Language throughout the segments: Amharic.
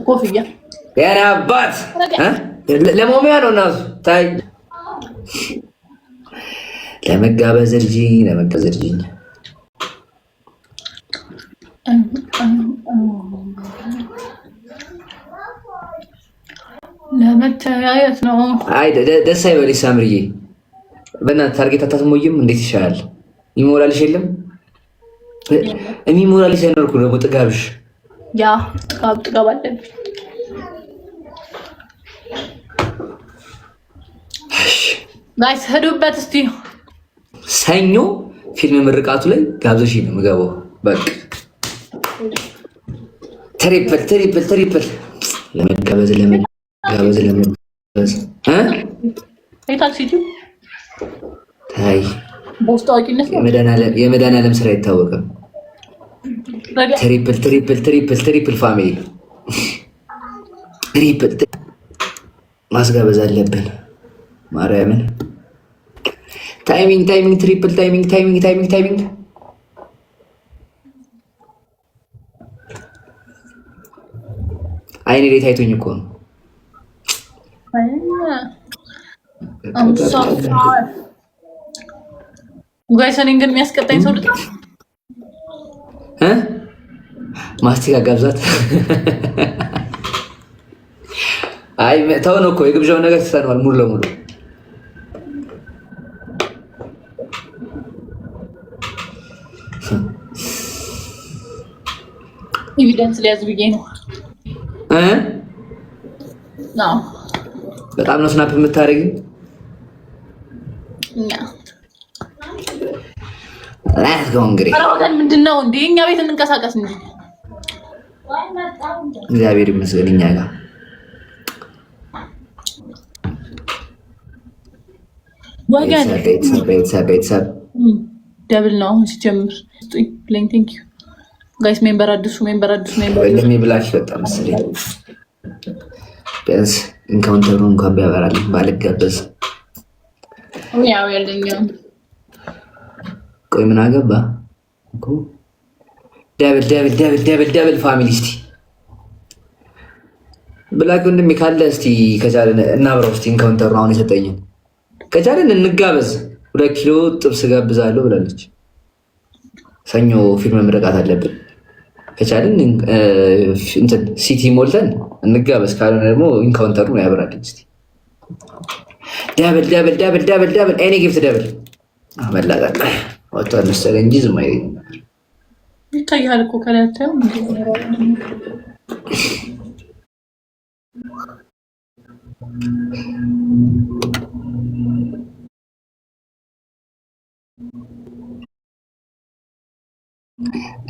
ኮፍያ የኔ አባት ለሞሚያ ነው እናቱ። ታይ ለመጋበዝ እርጂኝ፣ ለመጋበዝ እርጂኝ። ለመተያየት ነው። አይ ደስ አይበልሽ ሳምርዬ፣ በእናትህ target አታስሞይም? እንዴት ይሻላል? ይሞላልሽ የለም የሚሞላልሽ ሳይኖር እኮ ደግሞ ጥጋብሽ። ያ ጥጋብ ጥጋብ አለብኝ። Guys ሄዱበት እስቲ። ሰኞ ፊልም ምርቃቱ ላይ ጋብዘሽ ነው የምገባው። በቃ triple triple triple ለመጋበዝ ለመጋበዝ ለመጋበዝ ታይ የመድኃኒዓለም ስራ አይታወቅም። Triple triple triple triple family triple ማስጋበዝ አለብን። ማርያምን timing timing triple timing timing timing timing አይኔ ላይ ታይቶኝ እኮ ነው። Guys እኔን ግን የሚያስቀጣኝ ሰው ልጣ እ ማስቲካ ጋብዛት። አይ ተው ነው እኮ የግብዣውን ነገር ትተነዋል ሙሉ ለሙሉ። Evidence ሊያዝ ብዬ ነው። በጣም ነው snap የምታደርጊው። Let's go እንግዲህ ምንድን ነው እንዴ? እኛ ቤት እንንቀሳቀስ እንጂ። እግዚአብሔር ይመስገን እኛ ጋር ወገን ቤተሰብ ቤተሰብ Double ነው አሁን ሲጀምር። ስጡኝ ብለኝ thank you guys። Member አድሱ፣ member አድሱ፣ member ወንድሜ ብላሽ በጣም መሰለኝ። ቢያንስ encounter ኡ እንኳን ቢያበራልኝ ባልጋበዝ። ያው ያለኛው ቆይ ምን አገባ እኮ። Double double double double double family እስቲ ብላክ ወንድሜ ካለ እስቲ ከቻለን እናብረው እስቲ encounter ኡ አሁን የሰጠኝን ከቻለን እንጋበዝ። 2 ኪሎ ጥብስ ጋብዛለሁ ብላለች። ሰኞ ፊልም ምርቃት አለብን። ከቻልን እንትን city ሞልተን እንጋበዝ፣ ካልሆነ ደግሞ encounter ኡን ያብራልኝ እስቲ። Double double double double double any gift double መላጣ ወጥቷል መሰለኝ እንጂ ዝም አይለኝም ነበር። ይታያል እኮ ከላይ አታየውም?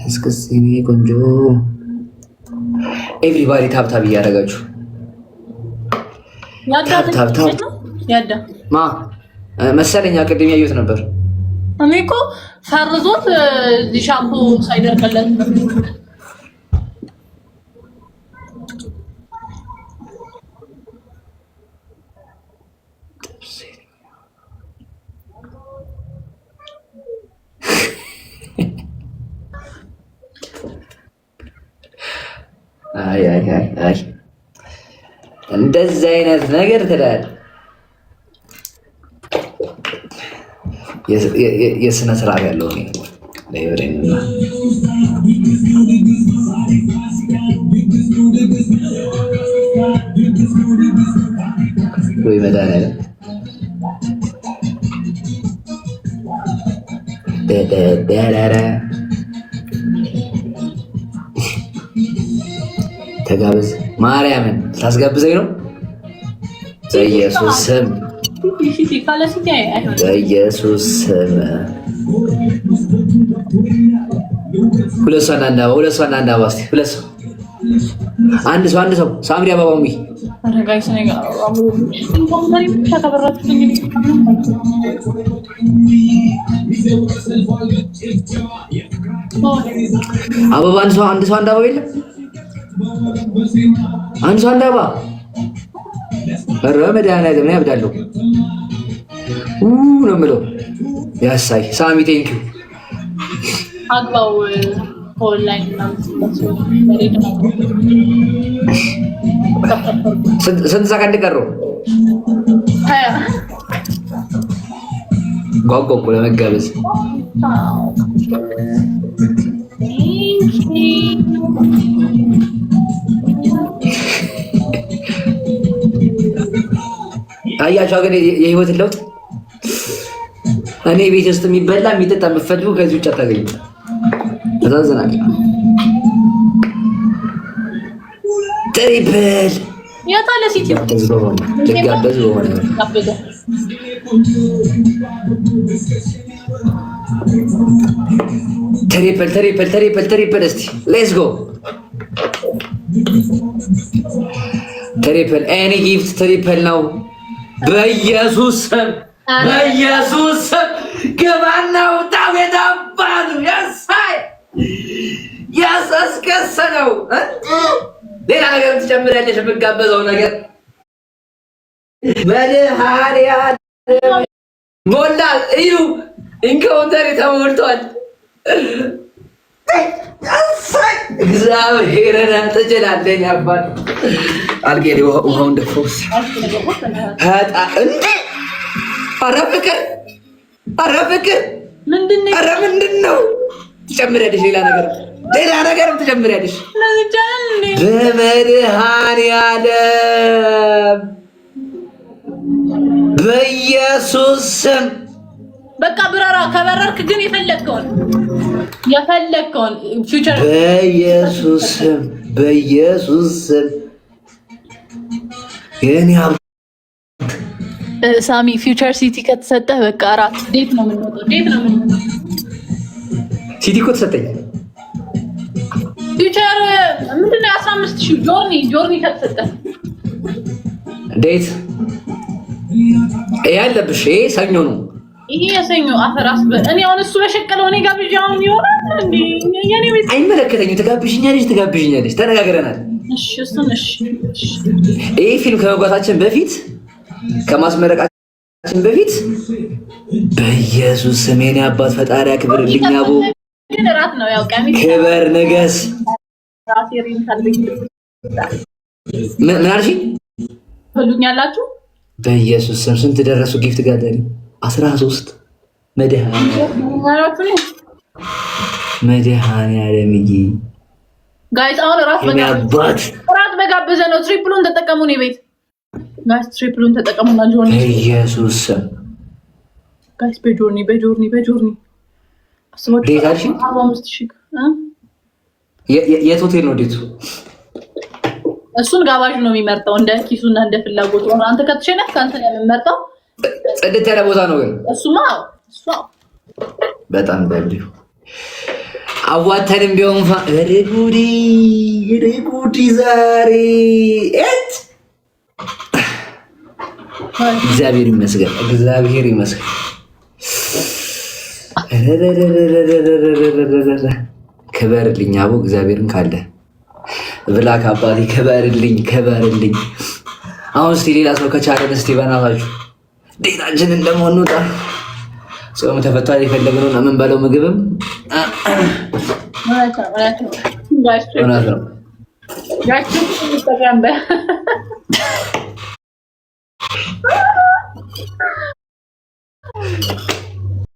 እስክስ የኔ ቆንጆ everybody tap tap እያደረጋችሁ tap tap tap ያዳ ማ መሰለኛ ቅድም ያየሁት ነበር። እኔ እኮ ፈርዞት ሻምፖ ሳይደርቅለት አይ አይ አይ አይ እንደዚህ አይነት ነገር ትላለህ። የስነ ስርዓት ያለው ነው። ወይ መድኃኒዓለም ተጋበዝ። ማርያምን ታስጋብዘኝ ነው። በኢየሱስ ስም በኢየሱስ ስም ሁለት ሰው አንድ አበባ፣ ሁለት ሰው አንድ አበባ። እስኪ ሁለት ሰው አንድ ሰው አንድ ሰው ሳምሪ አበባ ሙይ አበባ አንድ ሰው አንድ ሰው አንድ አበባ የለም። አንድ ሰው አንድ አበባ። ኧረ መድኃኒዓለም ነው ያብዳለሁ ነው የምለው። ያሳይ ሳሚ thank you አግባው። ከኦንላይን ምናምን መሬት ነው። ስንት ሰከንድ ቀረው? 20። ጓጓ እኮ ለመጋበዝ። Thank you. አያቸው ግን የህይወትን ለውጥ። እኔ ቤት ውስጥ የሚበላ የሚጠጣ የምትፈልጉ ከዚህ ውጭ አታገኙም። ተዛዘናል። Triple። የት አለ city? ልጋበዝ በሆነ። ጋበዘ። Triple, triple, triple, triple። እስቲ let's go, triple, any gift triple ነው። በኢየሱስ ስም፣ በኢየሱስ ስም ግባና ውጣው። የታባቱ ያሳይ ያሳስከሰነው። ሌላ ነገር ትጨምሪያለሽ። የምጋበዘው ነገር መድኃኒዓለም ሞላ። እዩ፣ encounter ተሞልቷል። እግዚአብሔርን ትችላለህ አባት። አልጌ ውሃውን ደፈውስ እንዴ! ኧረ ፍቅር፣ ኧረ ፍቅር፣ ኧረ ምንድን ነው? ትጨምሪያለሽ ሌላ ነገር፣ ሌላ ነገርም ትጨምሪያለሽ። በመድኃኒዓለም በኢየሱስ ስም። በቃ ብረራ። ከበረርክ ግን የፈለግከውን የፈለግከውን future። በኢየሱስ ስም፣ በኢየሱስ ስም የኔ ሳሚ፣ future city ከተሰጠህ በቃ እራት date ነው የምንወጣው። Date ነው የምንወጣው። City እኮ ተሰጠኝ። Future ምንድን ነው? 15,000 journey, journey ከተሰጠህ። Date ይሄ አለብሽ። ይሄ ሰኞ ነው። ይሄ የሰኞ አፈራስ እኔ አሁን እሱ በሸቀለው እኔ ጋብዣ አሁን ይሆናል እንዴ? የኔ ቤት አይመለከተኝም። ትጋብዥኛለሽ፣ ትጋብዥኛለሽ። ተነጋግረናል። እሺ፣ እሱን እሺ። ይሄ ፊልም ከመግባታችን በፊት፣ ከማስመረቃችን በፊት በኢየሱስ ስም የኔ አባት ፈጣሪ አክብርልኝ። አቦ ግን እራት ነው ያው ቀሚስ ክበር ንገስ። ራሴ rental ቤት ምን አልሽኝ? ትበሉኛላችሁ? በኢየሱስ ስም ስንት ደረሱ? Gift gallery 13። መድኃኒዓለምዬ። Guys፣ አሁን እራት የኔ አባት። እራት በጋበዘ ነው። Triple ኡን ተጠቀሙ። እኔ ቤት guys triple ኡን ተጠቀሙና journey። በኢየሱስ ስም። Guys፣ በ journey፣ በ journey፣ በ journey። Date አልሽኝ? 45,000 እ? የት ሆቴል ነው date ኡ? እሱን ጋባዥ ነው የሚመርጠው እንደ ኪሱና እንደ ፍላጎቱ። አንተ ከተሸነፍክ አንተ ነው የምመርጠው። ጽድት ያለ ቦታ ነው ግን። እሱማ እሱ በጣም በልዩ አዋተንም ቢሆን ኧረ ጉዲ፣ ኧረ ጉዲ ዛሬ እት እግዚአብሔር ይመስገን፣ እግዚአብሔር ይመስገን። ክበርልኝ አቦ፣ እግዚአብሔርን ካለ ብላክ አባቴ ክበርልኝ፣ ክበርልኝ። አሁን እስቲ ሌላ ሰው ከቻለን እስቲ በእናታችሁ date ኣችንን ደግሞ እንውጣ። ጾም ተፈቷል። የፈለግነውን የምንበለው ምግብም እውነት ነው፣ እውነት ነው። Guys እውነት ነው። Guys እንጠቀምበት።